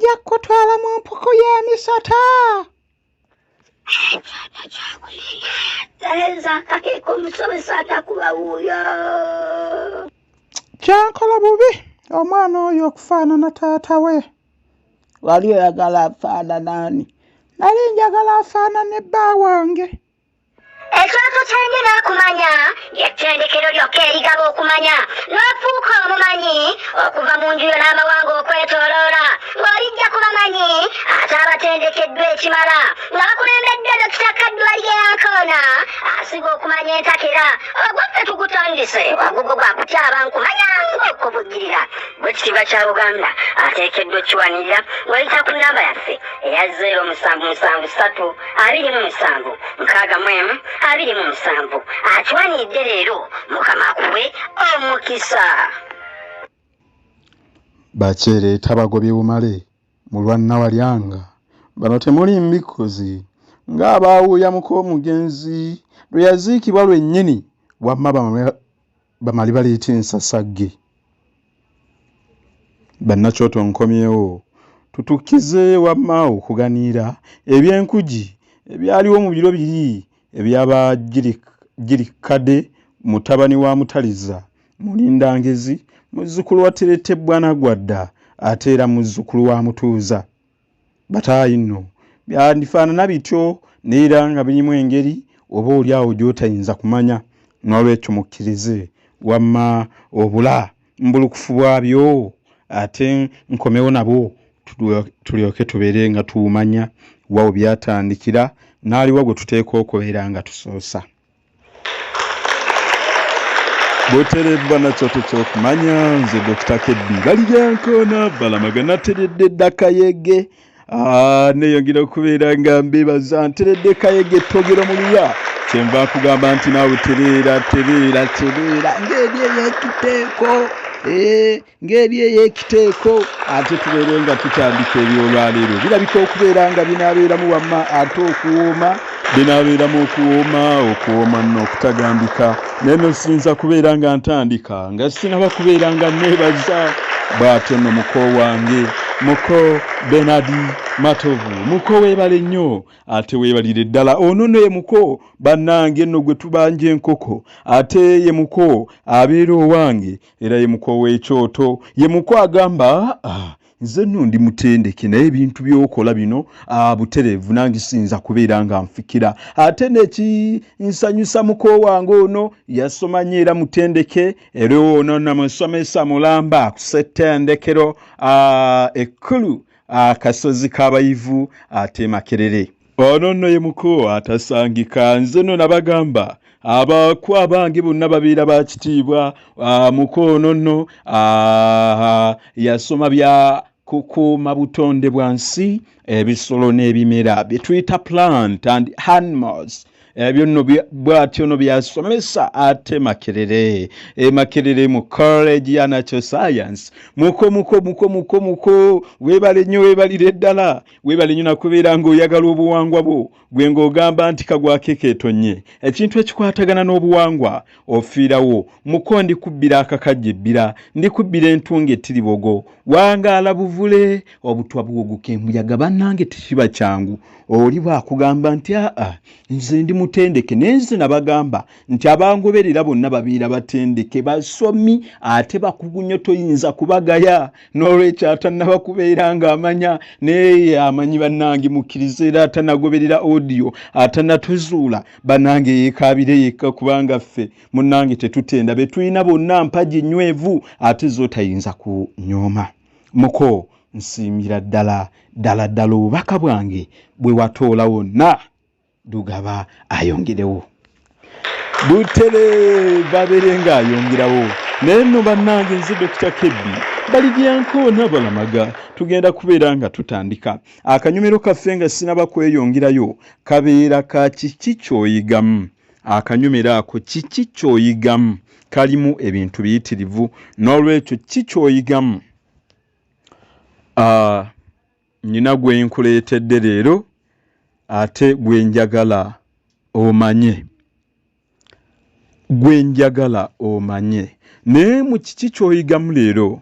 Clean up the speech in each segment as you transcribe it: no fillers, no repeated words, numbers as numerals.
Kijja kukutwala mu mpuku y'emisota. Kyankola bubi omwana oyo okufaanana taata we. Wali oyagala afaanana ani? Nali njagala afaanane bba wange. Ekyoto kyenje n'okumanya ly'ettendekero lyokka erigaba okumanya n'ofuuka omumanyi okuva mu njuyo n'amawanga okwetooloola ng'olijja ku bamanyi ate abatendekeddwa ekimala nga bakulembeddwa Dokita Kaddu Aligeyankoona asiga okumanya entakera. Ogwaffe tugutandise, ogugwo gwa kutyaba nkumanya ng'okuvujjirira. Gw'ekitiibwa kya Buganda ateekeddwa okukiwanirira ng'oyita ku nnamba yaffe eya 0773 27 61 27. Akiwaniridde leero, Mukama akuwe omukisa. Bakyereeta bagobye bumale mu lwa Nnawalyanga. Bano temuli mbikkuzi ng'abaawuuya muk'omugenzi lwe yaziikibwa lwennyini, wamma bamale baleete ensasagge. Bannakyoto nkomyewo tutukize wamma okuganiira ebyenkugi ebyaliwo mu biro biri ebyaba Girikade mutabani wa Mutaliza Mulindangezi muzzukulu wa Teretebbwanagwadda ate era muzzukulu wa Mutuuza. Bataayi nno byandifaanana bityo naye era nga birimu engeri oba oli awo gy'otayinza kumanya. N'olwekyo mukkirize wamma obula mbulukufu bwabyo ate nkomewo nabwo tulyoke tubeere nga tuwumanya wa we byatandikira n'aliwa gwe tuteekwa okubeera nga tusoosa. Butereevu bannakyoto ky'okumanya nze Dokita Kebbi Baliryankoona Balamaga nateredde dda Kayege. Neeyongera okubeera nga mbeebaza nteredde Kayege ettogero mu luya kyenva nkugamba nti naawe tereera tereera tereera ng'eri ey'ekiteeko ng'eri ey'ekiteeko ate tubeere nga tutandika eby'olwaleero birabika okubeera nga binaabeeramu wamma ate okuwooma binaabeeramu okuwooma okuwooma nno okutagambika naye no siyinza kubeera nga ntandika nga sinaba kubeera nga neebaza bw'atyo nno muko wange muko Bernard Matovu muko weebale nnyo ate weebalire ddala ono nno ye muko bannange nno gwe tubanja enkoko ate ye muko abeera owange era ye muko w'ekyoto ye muko agamba ah, nze nno ndi mutendeke naye ebintu by'okola bino ah, butereevu nange siyinza kubeera nga nfikira ate nekinsanyusa muko wange ono yasoma nnyo era mutendeke era ono namusomesa mulamba ku ssettendekero ah, ekkulu akasozi k'abayivu ate Makerere. Ono nno ye muko atasangika nze nno nabagamba abaku abange bonna babeera ba kitiibwa. Muko ono nno yasoma bya kukuuma butonde bwa nsi ebisolo n'ebimera bye tuyita plant and animals ebyo nno bwatyo no byasomesa ate Makerere e Makerere mu college ya natural science. Muko muko muko muko muko weebale nnyo weebalire ddala weebale nnyo nakubeera ng'oyagala obuwangwa bwo gwe ng'ogamba nti kagwako keetonye ekintu ekikwatagana n'obuwangwa ofiirawo muko ndikubbira akakajja ebbira ndikubbira entunga ettiribogo wangaala buvule obutwa buwoguka embuyaga bannange tekiba kyangu oli bwakugamba nti aa nze ndi mutendeke naye nze nabagamba nti abangoberera bonna babeera batendeke basomi ate bakugu nnyo toyinza kubagaya n'olwekyo atannaba kubeera ng'amanya naye amanyi bannange mukkirize era atanagoberera audio atanatuzuula bannange yeekaabire yekka kubanga ffe munnange tetutenda be tulina bonna mpagi nnywevu ate z'otayinza kunyooma muko nsiimira ddala ddala ddala obubaka bwange bwe watoola wonna Lugaba ayongerewo butere babeere ng'ayongerawo naye nno bannange nze Dokita Kebbi Baligyankoona Balamaga tugenda kubeera nga tutandika akanyumiro kaffe nga sinaba kweyongerayo kabeera ka kiki ky'oyigamu akanyumiro ako kiki ky'oyigamu kalimu ebintu biyitirivu n'olwekyo ki ky'oyigamu Nnyina gwe nkuleetedde leero ate gwe njagala omanye. Gwe njagala omanye. Naye mu kiki ky'oyigamu leero,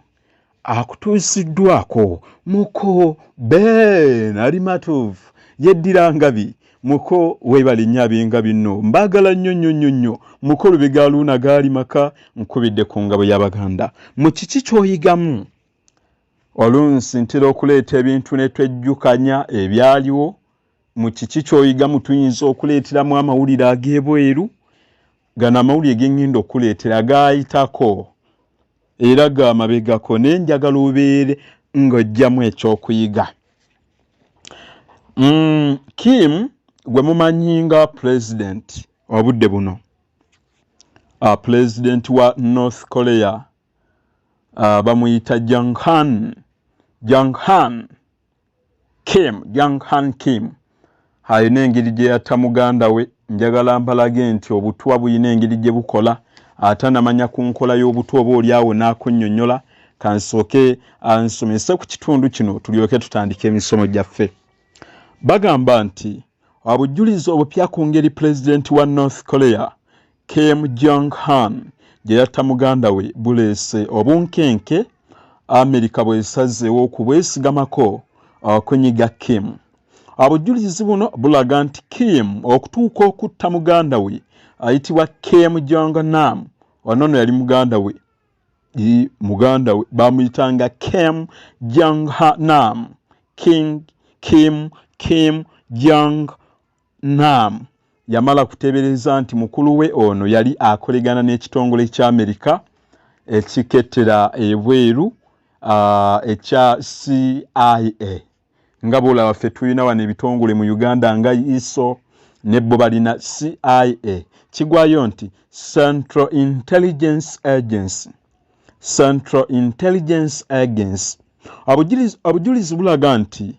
Akutuusiddwako muko Ben ali matuufu yeddira ngabi. Muko weebale nnyo ab'engabi nno mbaagala nnyo nnyo nnyo nnyo. Muko Lubega Luuna gaali maka nkubidde ku ngabo y'Abaganda. Mu kiki ky'oyigamu? Oluusi ntera okuleeta ebintu ne twejjukanya ebyaliwo. Mu kiki ky'oyigamu tuyinza okuleeteramu amawulire ag'ebweru. Gano amawulire ge ŋŋenda okukuleetera gaayitako era ga mabegako, naye njagala obeere ng'oggyamu ekyokuyiga. Kim gwe mumanyi nga pulezidenti obudde buno, pulezidenti wa North Korea, bamuyita Jong-han, Jong-han Kim, Jong-han Kim alina engeri gye yatta muganda we. Njagala mbalage nti obutwa bulina engeri gye bukola, ate anamanya ku nkola y'obutwa oba oli awo n'akunnyonnyola. Kansooke ansomese ku kitundu kino tulyoke tutandike emisomo gyaffe. Bagamba nti obujulizi obupya ku ngeri pulezidenti wa North Korea Kim Jong Han gye yatta muganda we buleese obunkenke Amerika bw'esazeewo okubwesigamako okunyiga Kim. Obujulizi buno bulaga nti Kim okutuuka okutta muganda we ayitibwa Kim Jong Nam, ono nno yali muganda we, muganda we bamuyitanga Kim Jong Nam, King Kim Kim Jong Nam yamala kuteebereza nti mukulu we ono yali akolegana n'ekitongole kya Amerika ekikettera ebweru ekya CIA. Nga bw'olaba ffe tulina wano ebitongole mu Uganda nga ISO, ne bo balina CIA. Kigwayo nti Central Intelligence Agency, Central Intelligence Agency. Obujulizi bulaga nti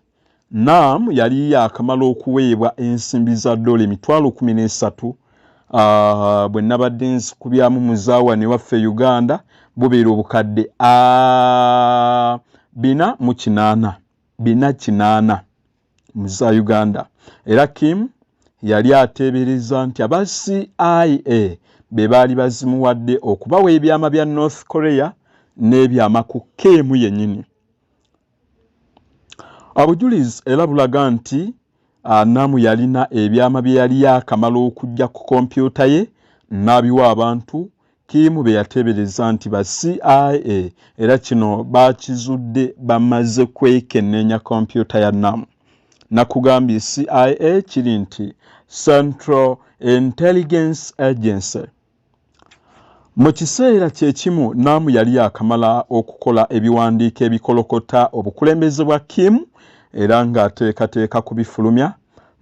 Nam yali yakamala okuweebwa ensimbi za dola 13,000, bwe nabadde nzikubyamu muzaawa ne waffe Uganda bubeera obukadde 408, 408 mu za Uganda. Era Kim yali ateebereza nti aba CIA be baali bazimuwadde okubawa ebyama bya North Korea n'ebyama ku Kim yennyini. Obujulizi era bulaga nti Nam yalina ebyama bye yali yaakamala okuggya ku kompyuta ye n'abiwa abantu Kim be yateebereza nti ba CIA, era kino baakizudde bamaze kwekenneenya kompyuta ya Nam. Nakugambye CIA kiri nti Central Intelligence Agency. Mu kiseera kye kimu Nam yali yakamala okukola ebiwandiiko ebikolokota obukulembeze bwa Kim era ng'ateekateeka kubifulumya,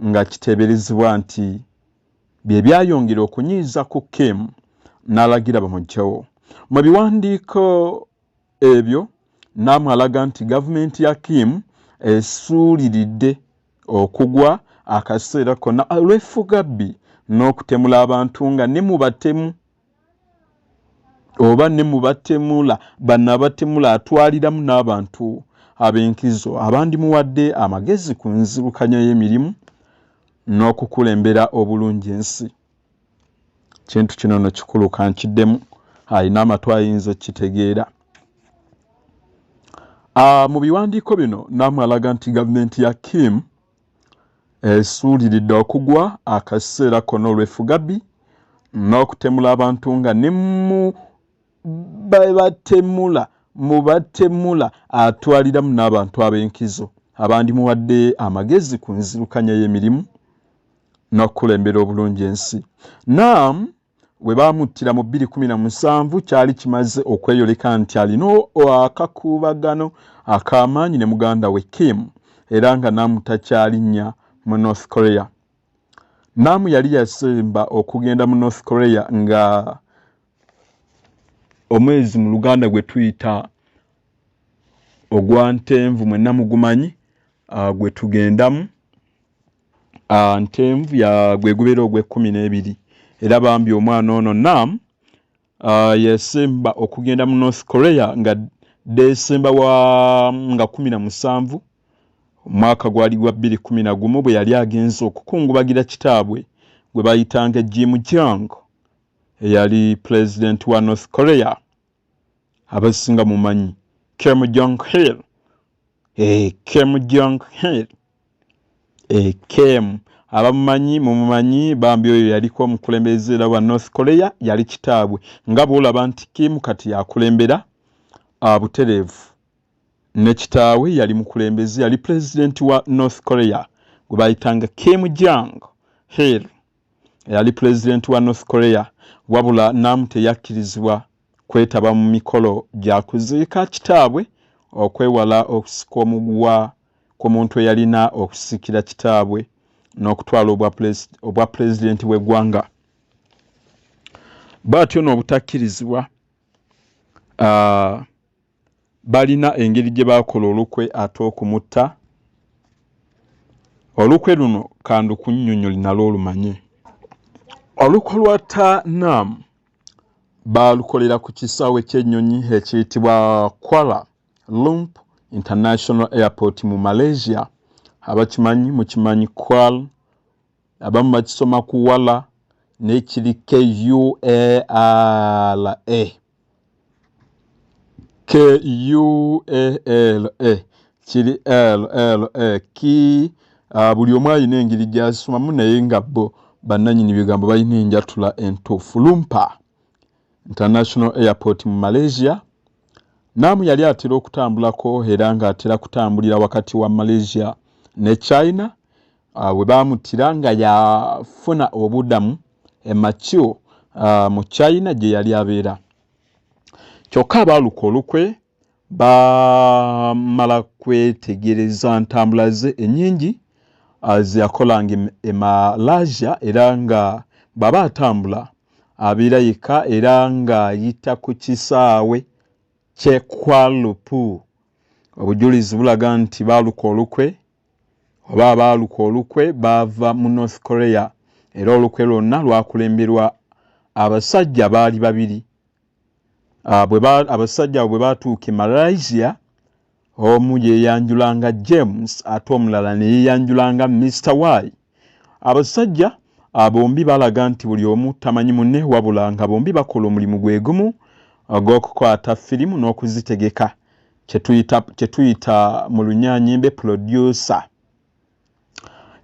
nga kiteeberezebwa nti bye byayongera okunyiiza ku Kim n'alagira bamuggyewo. Mu biwandiiko ebyo Nam alaga nti gavumenti ya Kim esuuliridde okugwa akaseera konna olw'effugabbi n'okutemula abantu, nga ne mu batemu oba ne mu batemula bano abatemula atwaliramu n'abantu ab'enkizo abandimuwadde amagezi ku nzirukanya y'emirimu n'okukulembera obulungi ensi. Kintu kino nno kikulu, kankiddemu, alina amatu ayinza okukitegeera. Mu biwandiiko bino Nam alaga nti gavumenti ya Kim esuuliridde okugwa akaseera konna olw'effugabbi n'okutemula abantu, nga ne mu batemula mu batemula atwaliramu n'abantu ab'enkizo abandimuwadde amagezi ku nzirukanya y'emirimu n'okukulembera obulungi ensi. Nam we baamuttira mu 2017 kyali kimaze okweyoleka nti alina akakuubagano ak'amaanyi ne muganda we Kim, era nga Nam takyalinnya mu North Korea. Nam yali yasemba okugenda mu North Korea nga omwezi mu Luganda gwe tuyita ogwa Ntenvu, mwenna mugumanyi, gwe tugendamu, Ntenvu ya gwe gubeera ogw'ekkumi n'ebiri. Era bambi omwana ono Nam yasemba okugenda mu North Korea nga Desemba wa nga 17, omwaka gwali gwa 2011, bwe yali agenze okukungubagira kitaabwe gwe bayitanga Jim Jong eyali pulezidenti wa North Korea. Abasinga mumanyi Kim Jong Hill, Kim Jong Hill, Kim abamumanyi mumumanyi, bambi oyo yaliko omukulembeze era wa North Korea, yali kitaabwe. Nga bw'olaba nti Kim kati yakulembera butereevu, ne kitaawe yali mukulembeze, yali pulezidenti wa North Korea gwe bayitanga Kim Jong Hill, yali pulezidenti wa North Korea. Wabula Nam teyakkirizibwa kwetaba mu mikolo gya kuziika kitaabwe okwewala okusika omuguwa ku muntu eyalina okusikira kitaabwe n'okutwala obwa pulezidenti bw'eggwanga. Bw'atyo n'obutakkirizibwa, balina engeri gye baakola olukwe ate okumutta. Olukwe luno kandukunnyonnyole nalwo olumanye. Olukwe lwa Ta Nam baalukolera ku kisaawe ky'ennyonyi ekiyitibwa Kuala Lumpur International Airport mu Malaysia. Abakimanyi mukimanyi Kuala, abamu bakisoma Kuwala, n'ekiri Kuala, Kuala, kiri L L A ki. Buli omu alina engeri gy'asomamu, naye nga bo bannannyini bigambo balina enjatula entuufu. Lumpur International Airport mu Malaysia. Nam yali atera okutambulako era ng'atera kutambulira wakati wa Malaysia ne China. We baamuttira nga yafuna obudamu e Macau mu China gye yali abeera. Kyokka abaaluka olukwe baamala kwetegereza ntambula ze ennyingi ze yakolanga e Malaysia, era nga bw'aba atambula abeera yekka era ng'ayita ku kisaawe ky'e Kuala Lumpur. Obujulizi bulaga nti baaluka olukwe oba abaaluka olukwe baava mu North Korea, era olukwe lwonna lwakulemberwa abasajja baali babiri. Abasajja abo bwe baatuuka e Malaysia, omu yeeyanjulanga James ate omulala ne yeeyanjulanga Mr Y. Abasajja bombi balaga nti buli omu tamanyi munne, wabula nga bombi bakola omulimu gwe gumu ogw'okukwata firimu n'okuzitegeka, kye tuyita mu Lunyaanyimbe producer.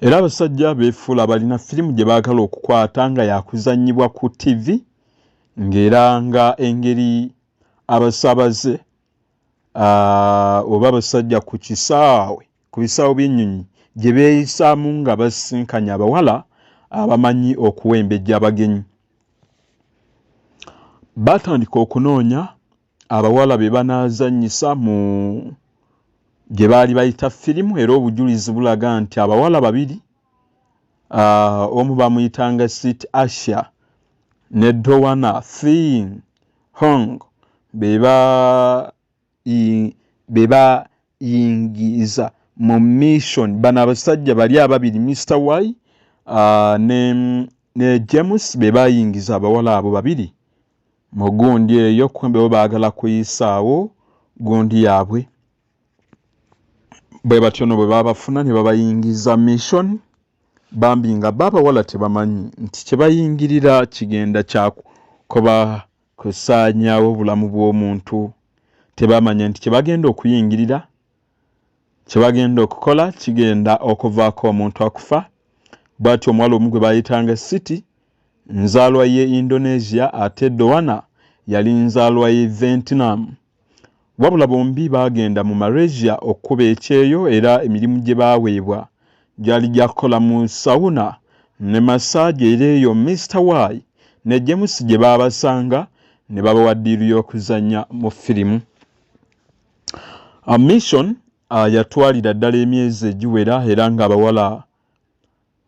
Era abasajja beefuula balina firimu gye baagala okukwata nga yakuzannyibwa ku TV, ng'era nga engeri abasaabaze oba abasajja ku kisaawe, ku bisaawe by'ennyonyi gye beeyisaamu nga basisinkanye abawala abamanyi okuwembejja abagenyi. Baatandika okunoonya abawala be banaazannyisa mu gye baali bayita firimu, era obujulizi bulaga nti abawala babiri, omu bamuyitanga Sit Asha ne Dowana Thing Hong, be bayingiza mu mission. Bano abasajja bali ababiri, Mr Y ne James, be bayingiza abawala abo babiri mu gundi eyo, kumbe bo baagala kuyisaawo gundi yaabwe. Bwe batyo no bwe babafuna ne babayingiza mission. Bambi nga bo abawala tebamanyi nti kye bayingirira kigenda kyakuba kusaanyaawo obulamu bw'omuntu. Tebamanya nti kye bagenda okuyingirira, kye bagenda okukola kigenda okuvaako omuntu akufa. Bw'atyo omuwala omu gwe bayitanga City, nzaalwa ye Indonesia, ate Dowana yali nzaalwa ye Vietnam. Wabula bombi baagenda mu Malaysia okukuba ekyeyo, era emirimu gye baaweebwa gyali gya kukola mu sauna ne massage, era eyo Mr Y ne James gye baabasanga ne babawa ddiiru y'okuzannya mu firimu. Mission yatwalira ddala emyezi egiwera, era ng'abawala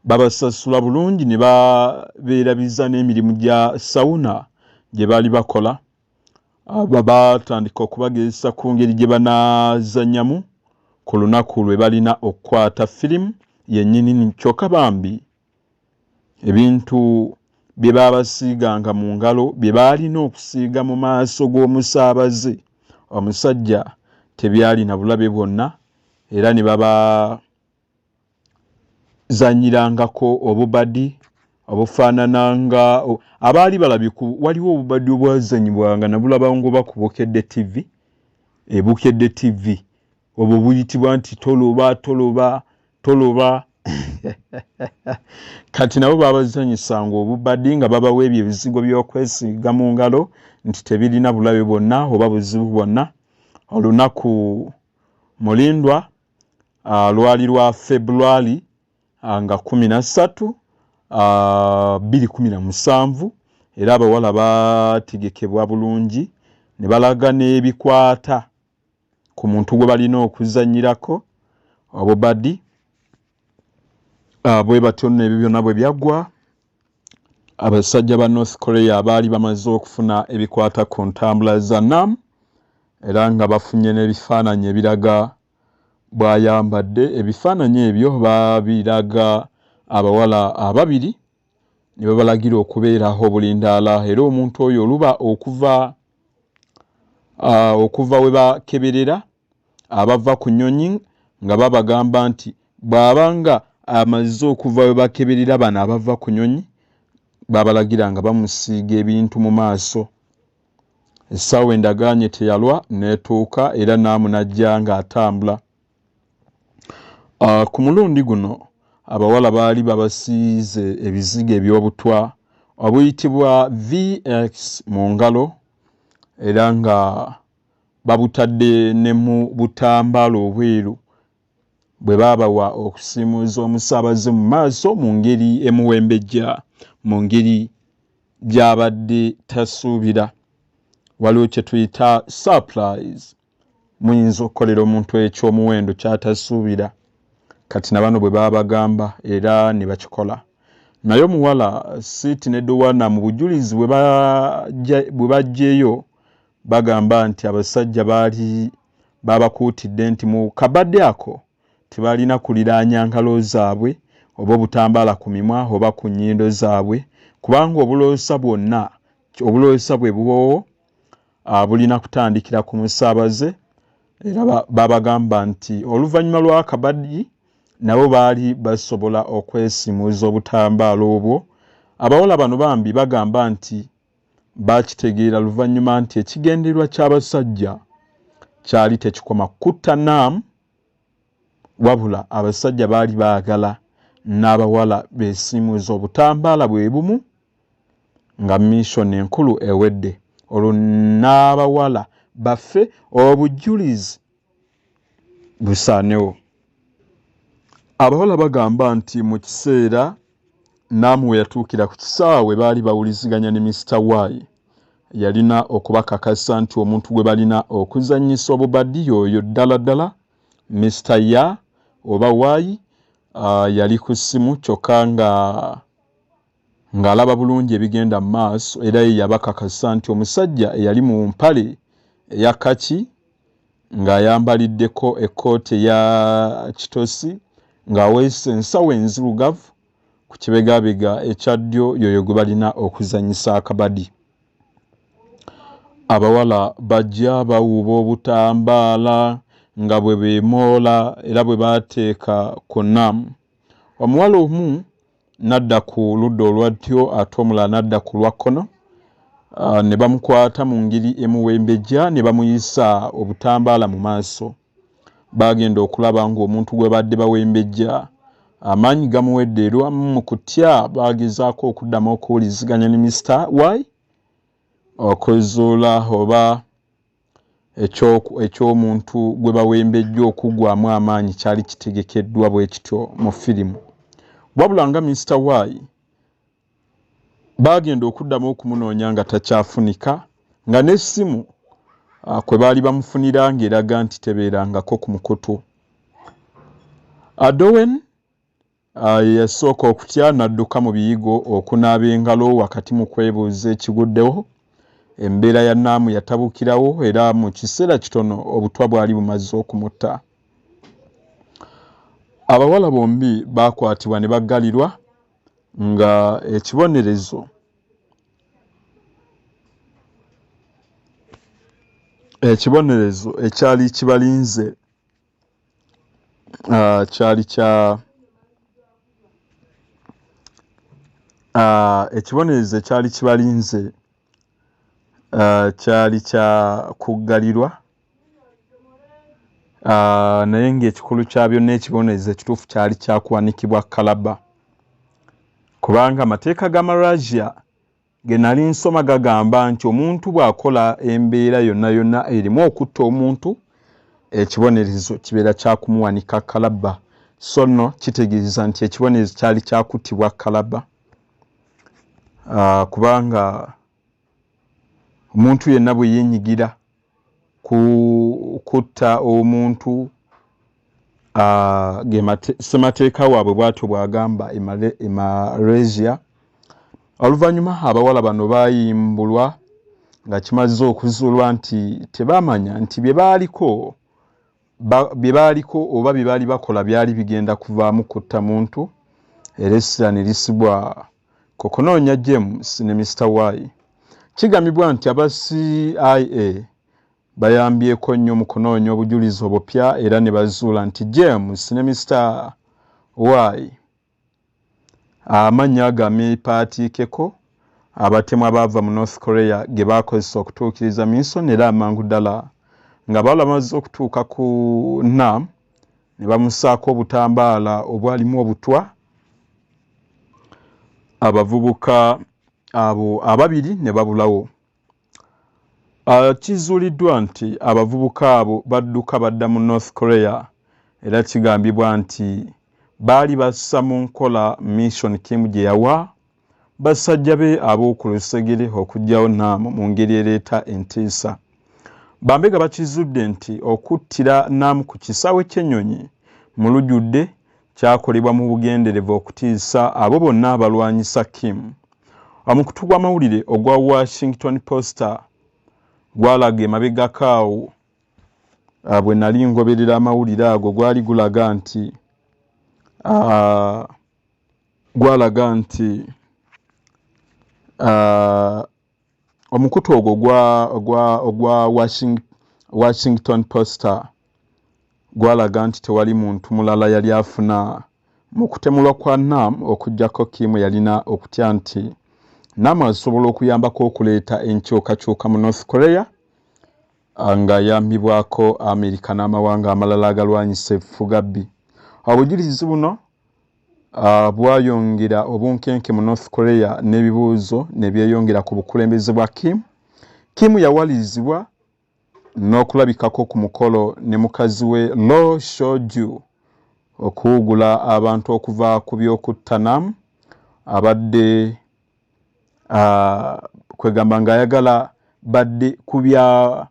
babasasula bulungi ne babeerabiza n'emirimu gya sauna gye baali bakola. Batandika okubagezesa ku ngeri gye banaazannyamu ku lunaku lwe balina okukwata firimu yennyini. Kyokka bambi ebintu bye baabasiiganga mu ngalo bye baalina okusiiga mu maaso g'omusaabaze omusajja tebyalina bulabe bwonna, era ne babazannyirangako obubadi obufaanana nga abaali balabye. Waliwo obubadi obwazannyibwanga nabulaba nga oba ku Bukedde TV. Ebukedde TV, obwo buyitibwa nti toloba toloba toloba. Kati nabo babazanyisanga obubadi nga babawa ebyo ebizigo by'okwesiiga mu ngalo nti tebirina bulabe bwonna oba buzibu bwonna. Olunaku mulindwa lwali lwa Februari nga 13 2017, era abawala bategekebwa bulungi ne balaga n'ebikwata ku muntu gwe balina okuzannyirako obubadi. Bwe batyo nno ebyo byonna bwe byaggwa, abasajja ba North Korea baali bamaze okufuna ebikwata ku ntambula za Nam, era nga bafunye n'ebifaananyi ebiraga bw'ayambadde. Ebifaananyi ebyo babiraga abawala ababiri ne babalagira okubeeraho obulindaala, era omuntu oyo oluba okuva we bakeberera abava ku nnyonyi nga babagamba nti bw'abanga amaze okuva we bakeberera bano abava ku nnyonyi, babalagira nga bamusiiga ebintu mu maaso. Essaawa endagaanye teyalwa n'etuuka, era Naamu n'ajja ng'atambula. Ku mulundi guno abawala baali babasiize ebizigo eby'obutwa obuyitibwa VX mu ngalo, era nga babutadde ne mu butambaala obweru bwe baabawa okusiimuuza omusaabaze mu maaso mu ngeri emuwembejja, mu ngeri gy'abadde tasuubira. Waliwo kye tuyita surprise, muyinza okukolera omuntu eky'omuwendo ky'atasuubira. Kati na bano bwe baabagamba era ne bakikola. Naye omuwala Siiti ne Dowana mu bujulizi bwe baggyeyo bagamba nti abasajja baali babakuutidde nti mu kabadde ako tebalina kuliraanya ngalo zaabwe oba obutambaala ku mimwa oba ku nnyindo zaabwe, kubanga obuloosa bwonna, obuloosa bwe buwoowo bulina kutandikira ku musaabaze. Era babagamba nti oluvannyuma lw'akabadi nabo baali basobola okwesimuuza obutambaala obwo. Abawala bano bambi bagamba nti bakitegeera luvannyuma nti ekigendererwa ky'abasajja kyali tekikoma kutta Nam, wabula abasajja baali baagala n'abawala beesiimuuza obutambaala bwe bumu nga mission enkulu ewedde, olwo n'abawala baffe obujulizi busaanewo. Abawala bagamba nti mu kiseera Nam we yatuukira ku kisaawe baali bawuliziganya ne Mr Y, yalina okubakakasa nti omuntu gwe balina okuzannyisa obubadi y'oyo ddala ddala Mr Ya oba Y. Yali ku ssimu kyokka ng'alaba bulungi ebigenda mu maaso, era ye yabakakasa nti omusajja eyali mu mpale eya kaki ng'ayambaliddeko ekkooti eya kitosi ng'aweese ensawo enzirugavu ku kibegabega ekya ddyo y'oyo gwe balina okuzannyisa akabadi. Abawala bajja bawuuba obutambaala nga bwe beemoola era bwe baateeka ku Nam. Omuwala omu n'adda ku ludda olwa ddyo ate omulala n'adda ku lwa kkono, ne bamukwata mu ngeri emuwembejja ne bamuyisa obutambaala mu maaso. Baagenda okulaba ng'omuntu gwe badde bawembejja amaanyi gamuwedde, era mu kutya baagezaako okuddamu okuwuliziganya ne Mr Y okuzuula oba eky'omuntu gwe bawembejja okuggwamu amaanyi kyali kitegekeddwa bwe kityo mu firimu. Wabula nga Mr Y baagenda okuddamu okumunoonya nga takyafunika, nga n'essimu kwe baali bamufunira ng'eraga nti tebeerangako ku mukutu. Adowen yasooka okutya n'adduka mu biyigo okunaaba engalo wakati mu kwebuuza ekiguddewo. Embeera ya Naamu yatabukirawo era mu kiseera kitono obutwa bwali bumaze okumutta. Abawala bombi baakwatibwa ne baggalirwa nga ekibonerezo ekyali kibalinze kyali kya ekibonerezo ekyali kibalinze kyali kya kuggalirwa. Naye ng'ekikulu kya byonna ekibonerezo ekituufu kyali kyakuwanikibwa kalaba, kubanga amateeka ga Malaysia ge nali nsoma gagamba nti omuntu bw'akola embeera yonna yonna erimu okutta omuntu, ekibonerezo kibeera kyakumuwanika kalaba. So nno kitegeeza nti ekibonerezo kyali kyakuttibwa kalaba, kubanga omuntu yenna bwe yeenyigira ku kutta omuntu, ssemateeka waabwe bw'atyo bw'agamba e Malaysia. Oluvannyuma abawala bano baayimbulwa nga kimaze okuzuulwa nti tebamanya nti bye baaliko oba bye baali bakola byali bigenda kuvaamu kutta muntu, era essira ne lisibwa ku kunoonya James ne Mr Y. Kigambibwa nti aba CIA bayambyeko nnyo mu kunoonya obujulizi obupya era ne bazuula nti James ne Mr Y amannya ago ameepaatiikeko abatemu abaava mu North Korea ge baakozesa okutuukiriza mission, era amangu ddala nga bamaze okutuuka ku Nam ne bamusaako obutambaala obwalimu obutwa, abavubuka abo ababiri ne babulawo. Kizuuliddwa nti abavubuka abo badduka badda mu North Korea, era kigambibwa nti baali bassa mu nkola mission Kim gye yawa basajja be ab'oku lusegere okuggyawo Nam mu ngeri ereeta entiisa. Bambega bakizudde nti okuttira Nam ku kisaawe ky'ennyonyi mu lujjudde kyakolebwa mu bugenderevu okutiisa abo bonna abalwanyisa Kim. Omukutu gw'amawulire ogwa Washington Post gwalaga emabegako awo, bwe nali ngoberera amawulire ago, gwali gulaga nti omukutu ogwo ogwa Washington Post gwalaga nti tewali muntu mulala yali afuna mu kutemulwa kwa Nam okuggyako Kim. Yalina okutya nti Nam asobola okuyambako okuleeta enkyukakyuka mu North Korea ng'ayambibwako Amerika n'amawanga amalala agalwanyisa effugabbi. Obujulizi buno bwayongera obunkenke mu North Korea n'ebibuuzo ne byeyongera ku bukulembeze bwa Kim. Kim yawalirizibwa n'okulabikako ku mukolo ne mukazi we Roh Moo-hyun okuwugula abantu okuva ku by'okutta Nam, abadde kwegamba ng'ayagala badde ku bya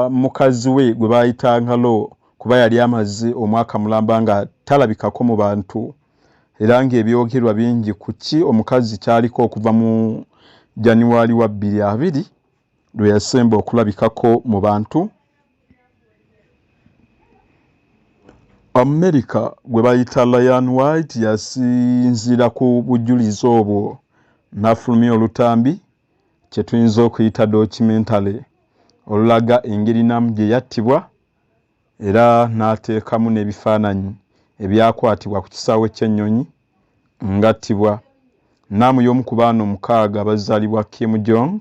mukazi we gwe bayitanga Roh, kuba yali amaze omwaka mulamba nga talabikako mu bantu, era ng'ebyogerwa bingi ku ki omukazi kyaliko okuva mu January wa 2020 lwe yasemba okulabikako mu bantu. Amerika gwe bayita Ryan White yasinziira ku bujulizi obwo n'afulumya olutambi kye tuyinza okuyita documentary olulaga engeri Nam gye yattibwa, era n'ateekamu n'ebifaananyi ebyakwatibwa ku kisaawe ky'ennyonyi ng'attibwa. Nam y'omu ku baana 6 abazaalibwa Kim Jong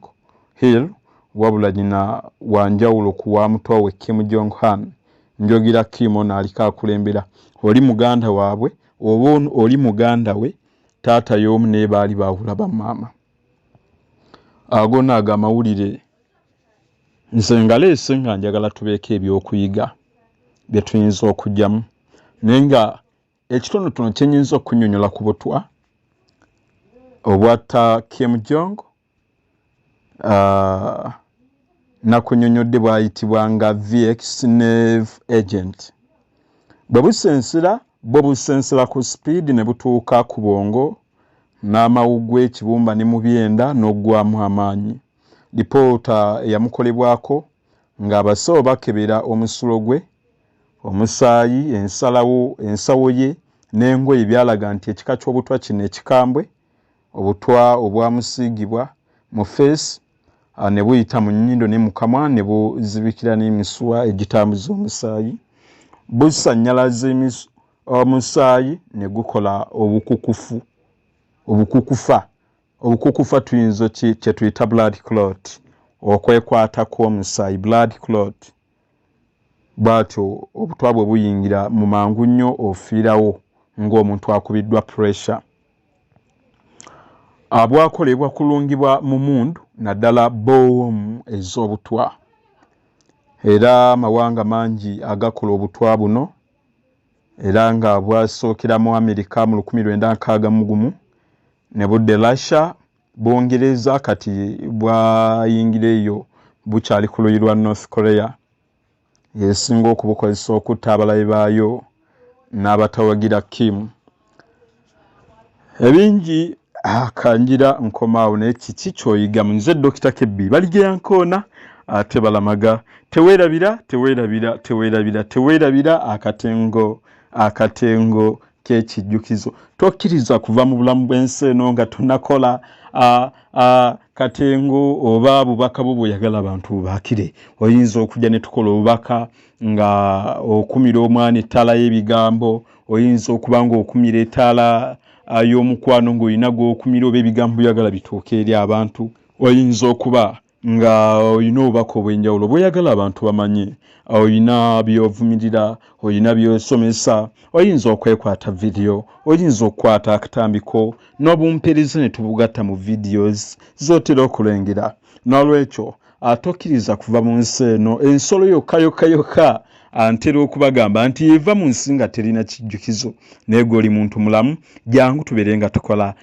Il, wabula nnyina wa njawulo ku wa muto we Kim Jong Han. Njogera Kim ono aliko akulembera, oli muganda waabwe oba oli muganda we, taata y'omu naye baali baawula bamaama. Ago naago amawulire nze ngaleese nga njagala tubeeko ebyokuyiga bye tuyinza okuggyamu, naye nga ekitonotono kye nnyinza okunnyonnyola ku butwa obwatta Kim Jong, nakunnyonnyodde bwayitibwa nga VX nerve agent. Bwe busensera, bwo busensera ku speed ne butuuka ku bwongo n'amawuggwe, ekibumba ne mu byenda n'oggwamu amaanyi. Lipoota eyamukolebwako ng'abasawo bakebera omusulo gwe, omusaayi, ensawo ye n'engoye byalaga nti ekika ky'obutwa kino ekikambwe, obutwa obwamusiigibwa mu feesi ne buyita mu nnyindo ne mu kamwa ne buzibikira n'emisuwa egitambuza omusaayi, busannyalaza omusaayi ne gukola obukukufu, obukukufa. Obukukufa tuyinza kye tuyita blood clot, okwekwata kw'omusaayi, blood clot. Bw'atyo obutwa bwe buyingira mu mangu nnyo ofiirawo ng'omuntu akubiddwa pressure. Bwakolebwa kulungibwa mu mundu naddala boomu ez'obutwa. Era amawanga mangi agakola obutwa buno era nga bwasookera mu Amerika mu 1961 ne budda e Russia, Bungereza kati bwayingira eyo bukyali ku luyi lwa North Korea y'esinga okubukozesa okutta abalabe baayo n'abatawagira Kim. Ebingi akanjira nkomaawo naye kiki kyoyigamu? Nze Dokita Kebbi baligeya nkoona ate balamaga. Teweerabira, teweerabira, teweerabira, teweerabira akatengo, akatengo k'ekijjukizo. Tokkiriza kuva mu bulamu bw'ensi eno nga tonakola katengo oba bubaka bwo bw'oyagala abantu bubaakire. Oyinza okujja ne tukola obubaka nga okumira omwana ettaala y'ebigambo, oyinza okuba ng'okumira ettaala y'omukwano ng'olina gw'okumira oba ebigambo by'oyagala bituuke eri abantu. Oyinza okuba nga olina obubaka obw'enjawulo bw'oyagala abantu bamanye, olina by'ovumirira, olina by'osomesa, oyinza okwekwata vidiyo, oyinza okukwata akatambiko n'obumpeereza ne tubugatta mu videos z'otera okulengera. N'olwekyo atokkiriza kuva mu nsi eno ensolo yokka yokka yokka ntera okubagamba nti eva mu nsi nga terina kijjukizo naye gwe oli muntu mulamu jangu tubeere nga tukola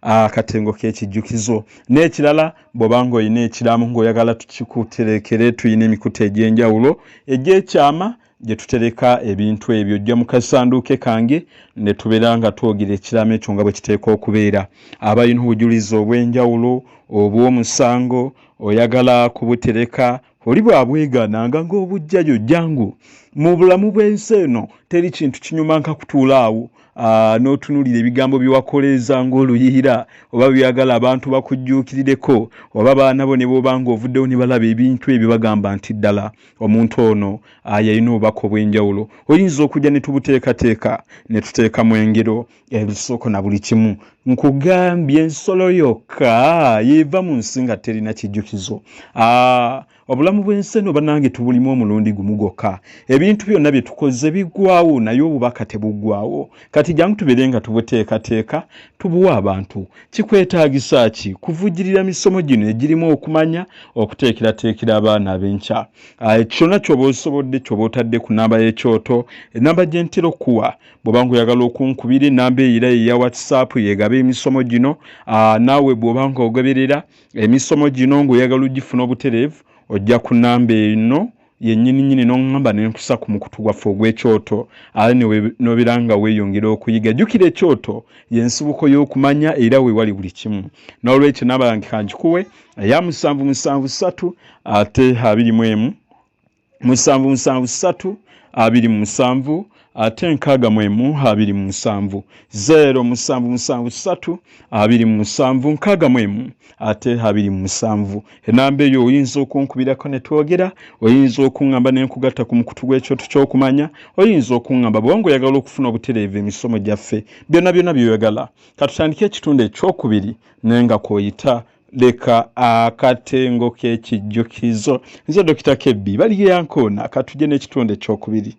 akatengo k'ekijjukizo n'ekirala bw'oba ng'olina ekiramu ng'oyagala tukikuterekere tulina emikutu egy'enjawulo egy'ekyama gye tutereka ebintu ebyo ojja mu kasanduuke kange ne tubeera nga twogera ekiraamo ekyo nga bwe kiteekwa okubeera abalina obujulizi obw'enjawulo obw'omusango oyagala kubutereka oli bw'abwegaananga ng'obuggyayo jjangu mu bulamu bw'ensi eno teri kintu kinyuma nka kutuula awo n'otunuulira ebigambo bye wakoleeza ng'oluyiira oba byagala abantu bakujjuukirireko oba baana bo ne bw'oba ng'ovuddewo ne balaba ebintu ebyo bagamba nti ddala omuntu ono yalina obubaka obw'enjawulo oyinza okujja ne tubuteekateeka ne tuteekamu engero ebisoko na buli kimu nkugambye ensolo yokka yeva mu nsi nga terina kijjukizo obulamu bw'ensi eno banange tubulimu omulundi gumu gwokka ebintu byonna bye tukoze biggwawo naye obubaka tebuggwawo kati jangu tubeere nga tubuteekateeka tubuwa abantu kikwetaagisa ki kuvujjirira misomo gino egirimu okumanya okuteekerateekera abaana ab'enkya ah, kyonna kyoba osobodde kyoba otadde ku namba y'ekyoto enamba gye ntera okukuwa bw'oba ng'oyagala okunkubira enamba eyo era eya whatsapp yegaba emisomo gino ah, naawe bw'oba ng'ogoberera emisomo gino ng'oyagala ogifuna obutereevu ojja ku namba eno yennyini nnyini n'oŋŋamba ne nkusa ku mukutu gwaffe ogw'ekyoto ate n'obeera nga weeyongera okuyiga jjukira ekyoto y'ensibuko y'okumanya era we wali buli kimu n'olwekyo namba yange kankikuwe eya 773 ate 21 773 27 ate 61 27 0 7 7 3 27 61 ate 27 enamba eyo oyinza okunkubirako ne twogera oyinza okuŋŋamba ne nkugatta ku mukutu gw'ekyoto ky'okumanya oyinza okuŋŋamba bw'oba ng'oyagala okufuna obutereevu emisomo gyaffe byonna byonna by'oyagala katutandike ekitundu ekyokubiri naye nga kw'oyita leka akatengo k'ekijjukizo nze dokita kebbi baliyeyankoona katujje n'ekitundu ekyokubiri.